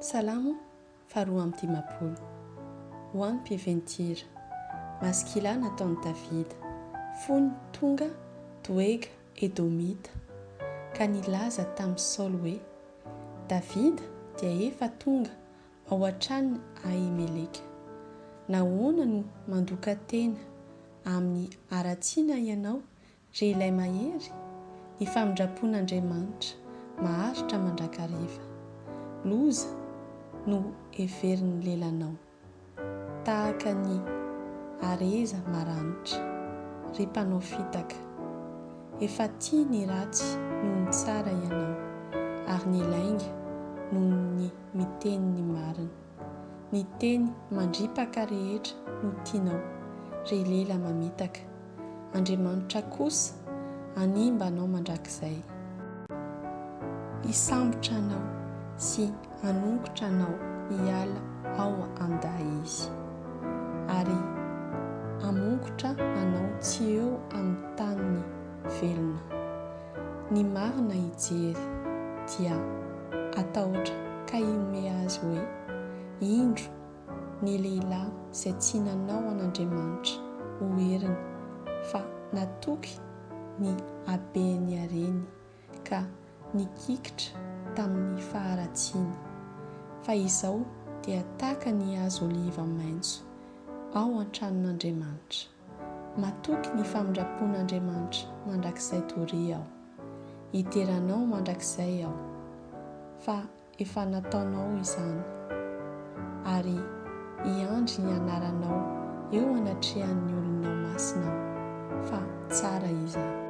Salamo faharoa amby dimampolo. Ho an'ny mpiventira. Maskila nataon'i Davida, fony tonga Doega Edomita, ka nilaza tamin'i Saoly hoe, Davida dia efa tonga ao an-tranon'i Ahimeleka. Nahoana no mandoka tena amin'ny haratsiana ianao Ry ilay Mahery, ny famindram-pon'Andriamanitra maharitra mandrakariva. Loza no heverin'ny lelanao, tahaka ny hareza maranitra, ry mpanao fitaka. Efa tia ny ratsy noho ny tsara ianao, ary ny lainga noho ny miteny ny marina. Ny teny mandripaka rehetra no tianao, ry lela mamitaka. Andriamanitra kosa hanimba anao mandrakizay. Hisambotra anao sy hanongotra anao hiala ao an-day Izy, ary hamongotra anao tsy eo amin'ny taniny velona. Ny marina hijery dia hatahotra ka hihomehy azy hoe, Indro, ny lehilahy izay tsy nanao an'Andriamanitra ho heriny fa natoky ny haben'ny hareny ka nikikitra tamin'ny faharatsiany. Fa izao dia tahaka ny hazo oliva maitso ao an-tranon'Andriamanitra. Matoky ny famindram-pon'Andriamanitra mandrakizay doria aho. Hidera Anao mandrakizay aho. Fa Efa nataonao izany, ary hiandry ny anaranao eo anatrehan'ny olonao masina aho, fa tsara izany.